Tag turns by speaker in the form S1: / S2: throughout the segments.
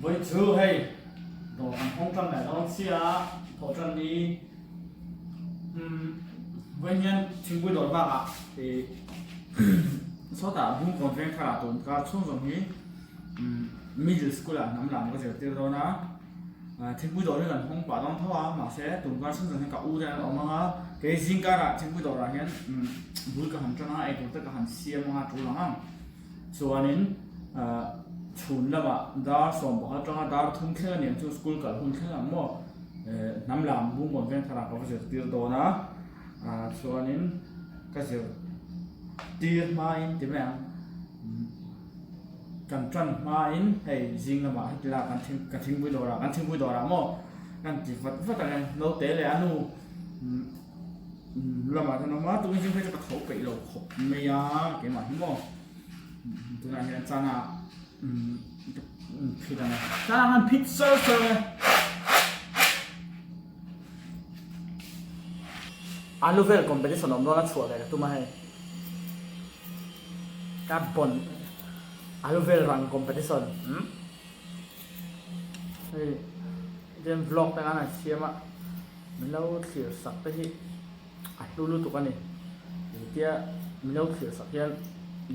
S1: Vawi chu hei dawr kan hawng tan leh dawn sia thawh tan ni vawi hian thingpui dawr bakah ih sawtah bungkawn veng thar ah tun kar chhung zawng hi middle school ah hnam lam ka zirtir dawn a thingpui dawr hi kan hawng pah dawn tho a mahse tun kar chhung zawng hian ka u te an awm ang a kei zing karah thingpui dawrah hian bul ka han tan a eitur te ka han siam ang a tul ang ang. Chuanin chhun lamah dar 11 atanga dar thum thleng a niang chu school kal hun thleng ang maw hnam lam bungkawn veng tharah ka va zirtir dawn a chuanin ka zirtir hmain ti mai ang kan tan hmain hei zing lamah heti lai kan thing ka thingpui dawrah kan thingpui dawrah maw kan ti vat vat ang e naute leh a nu. Lamah chuan awm a tun zing phei chu ka tho peih lo khawp mai a keimah hi maw tunah hian chana phit ang e chana khan phit sar sar e alu vel competition awm dawn a chhuah ve ka tum a hei ka bon alu vel rang competition hei jen vlog te khan an siam a. Min lo thlir sak te hi a hlu lutuk a ni. Engtia min lo thlir sak hian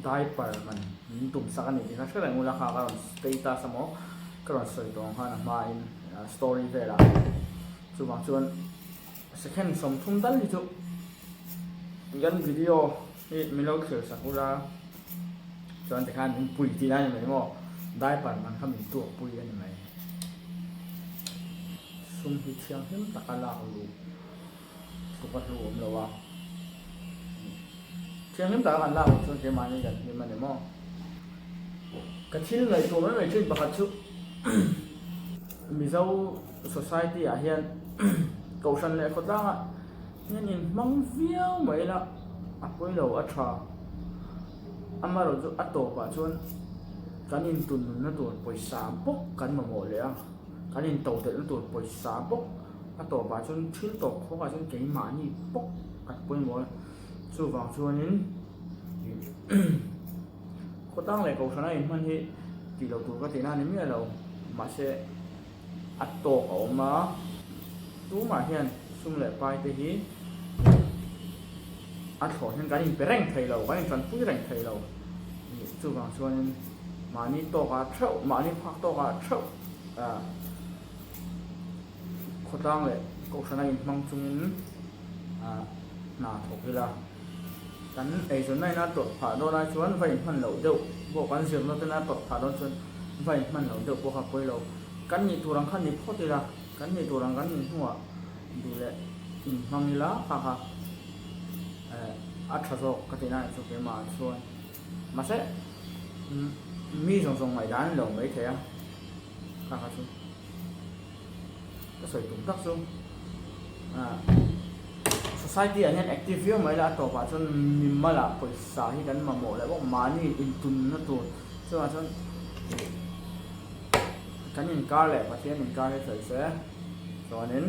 S1: diaper man min tum sak a ni tih kha hre reng ula kha ka rawn status emaw ka rawn sawi tawh ang khan a hmain story velah chuvang chuan second 30 tal hi chu kan video hi min lo thlir sak ula chuan tikhan min pui tih lai a ni mai maw diaper man kha min tuak pui a ni mai. Sum hi thianghlim taka lak luh tluk a hlu awm lo a, thianghlim taka kan lak luh chuan keimahni kan hlim a ni maw? Ka thil ngaihtuah mai mai thin pakhat chu Mizo society ah hian Kohhran leh khawtlangah hian inhmang viau mai ila a pawi lo a tha. Amaherawhchu a tawpah chuan kan intunnunna tur pawisa bawk kan mamawh leh a. Kan in to delhna tur pawisa bawk a tawpah chuan thil tawp khawkah chuan keimahni bawk kan pawimawh a, chuvang chuanin khawtlang leh kohhrana inhman hi tih loh tur ka tihna a ni miah lo mahse a tawk a awm a, tumah hian sum leh pai te hi a thlawh hian kan inpe reng thei lo, kan intanpui reng thei lo chuvang chuanin. Mahni tawkah theuh, mahni phak tawkah theuh khawtlang leh kohhran a inhmang chungin hna thawk ila. Kan eizawnna ina tawrh phah dawn ai chuan va inhman loh deuh pawh kan zirna tena tawrh phah dawn chuan va inhman loh deuh pawh kha pawi lo. Kan nih tur ang kha ni phawt ila, kan nih tur ang kan nih hnuah duh leh inhmang ila kha kha a tha zawk ka tihna ah chu keimah chuan. Mahse, mi zawng zawng ngaihdan an lo mai thei a, kha kha chu ka sawi tum tak chu society ah hian active viau mai la a tawpah chuan mimalah pawisa hi kan mamawh leh bawk mahni intunna tur chuvang chuan kan inkar leh Pathian inkar hi fel se chuanin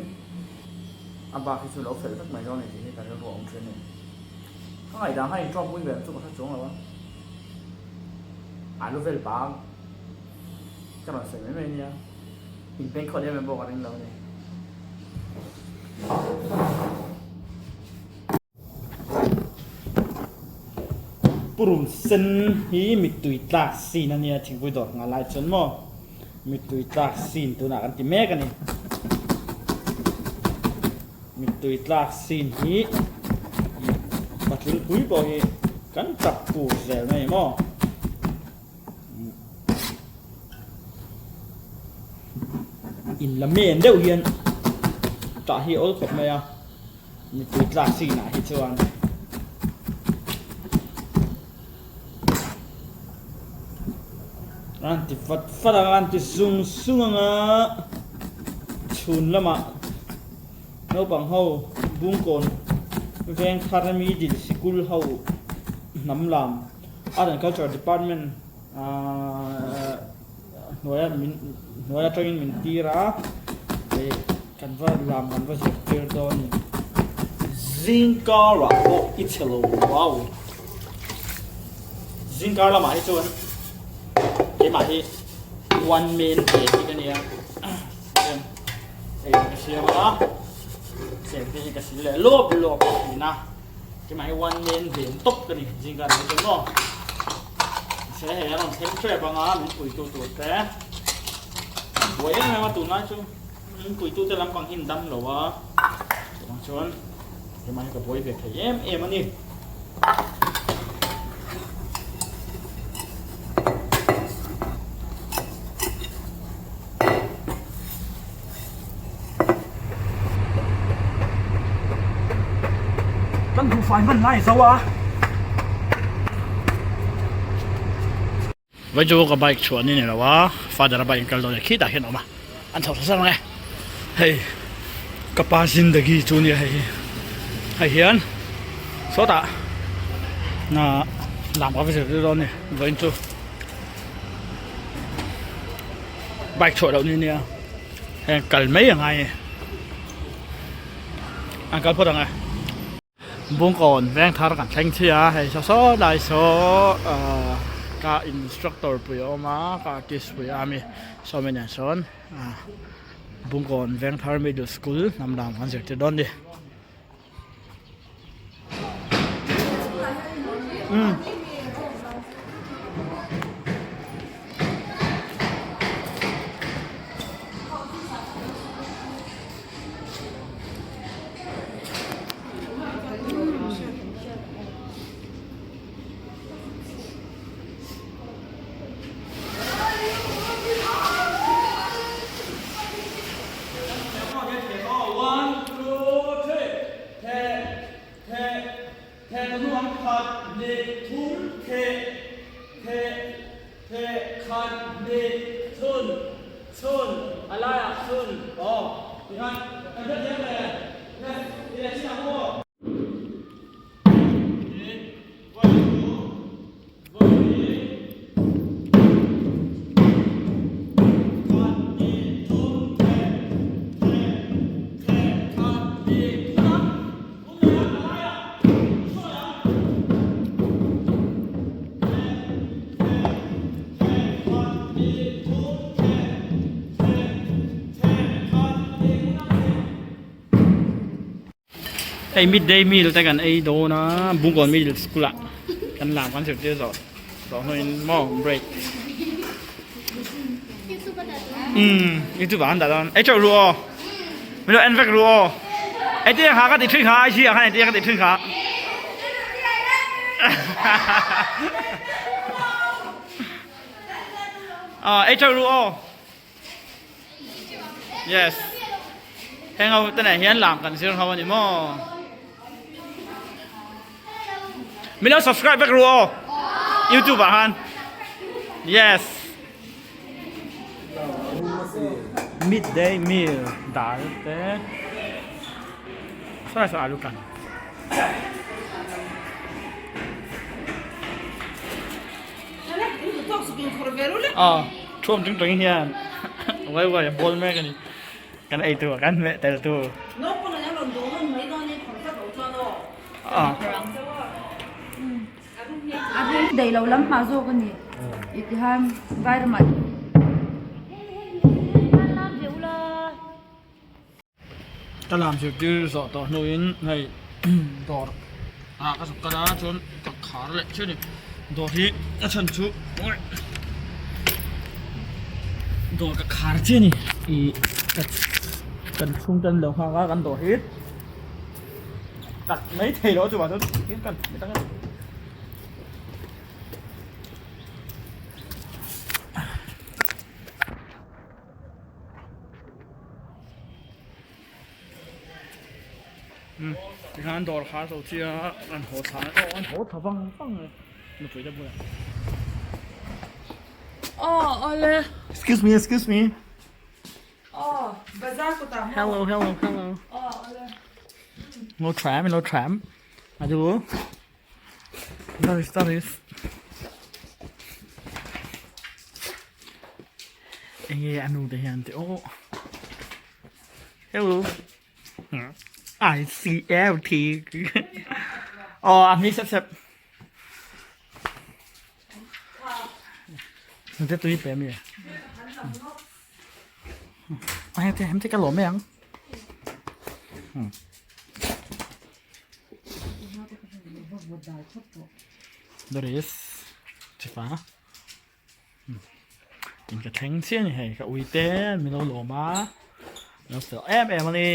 S1: a bak hi chu lo fel vek mai dawn a ni tih hi ka rilru a awm thin a ni. Ka ngaihdan kha intawk pui ve ang chu ka hre chuang lo a, alu vel bang ka rawn sawi mai mai ania, inpengkhawt em em pawh ka ring lo a ni. Purun sen hi mittui tlak sin a nia thingpui dawr nghal lai chuan maw mittui tlak sin tunah kan ti mek a ni. Mittui tlak sin hi patling pui pawh hi kan tap tur zel mai maw? In la men deuh hian tah hi a awl khawp mai a, mittui tlak sin ah hi chuan. An ti vat vat ang a, an ti zung zung ang a, chhun lamah naupang ho Bungkawn veng thar middle sikul ho hnam lam Art and Culture Department ahh hnuaia min hnuai atangin min tir a, ih kan va lam kan va zirtir dawn a ni. Zingkarah pawh i chhe lo wow. Zingkar lamah hi chuan keimah hi. one man band hi ka nia ei ka siam a cheng te hi ka sil leh lawp lawp thin a keimah hi one man band tawp ka ni zingkar hi chuan maw mahse hei a rawn thleng hrep anga min puitu tur te buai em em a tunlai chu min puitu te lampang hi an dam lo a chuvang chuan keimah hi ka buai ve thei em em a ni. Kan duhfai hman lai zo a. Vai chu ka bike chhuah ni ni lo a, father a bike in kal dawn e khitah hian a awm a, an chho sa ang e. Hei ka pa zindagi chu nia hei hi, hei hian sawtah na lam ka va zirtir dawn a ni vawiin chu. Bike chhuah loh ni nia heng kal mai a ngai a ni an kal phawt ang e Bungkawn veng thar kan thleng chhi a hei saw saw lai saw ahh ka instructor pui a awm a ka artist pui a ami sawmi nen sawn ahh Bungkawn veng thar middle school hnam lam kan zirtir dawn a ni. Hei midday meal te kan ei dawn a Bungkawn middle school ah kan lam kan zirtir zawh zawh hnuin maw break umm youtube ah an dah dawn ei teuh ru aw min lo en vek ru aw ei te kha ka ti thin kha ai chi ah khan ei te ka ti thin kha aw ei teuh ru aw. Yes. Heng ho te nen hian lam kan zir ho ani maw. Min lo subscribe vek ru aw. YouTube ah khan. Yes. Midday meal dal te. Saw saw alu kan. Aw thuam chung tawng hian uai uai a bawl mek a ni kan ei tur kan hmeh tel tur aw
S2: Daih lo lam hma zawk a ni i ti khan vai ramah
S1: Ka lam zirtir zawh tawh hnuin hei dawr ah ka zuk kal a chuan ka khar leh chiah a ni dawr hi a chhan chu dawr ka khar chiah a ni ih kan chhungte an lo nghak a kan dawr hi tak mai thei lo chuvang chuan kan Tikhan dawr khar lo chi a an haw thla aw an haw thla vang vang a nupui te bulah.
S2: Aw awle.
S1: Excuse me excuse me.
S2: Aw bazar kutah maw.
S1: Hello hello hello.
S2: Aw awle.
S1: No tram no tram. Adu. That is that is. Enge anu te hian ti aw. Hello. I C L T. Aw a hming sep sep. Nute tui pe mi. A hei te hemte ka lawm mai ang. There is chipa. In ka thleng chiah a ni hei ka ui te min lo lawm a lo fel em em a ni.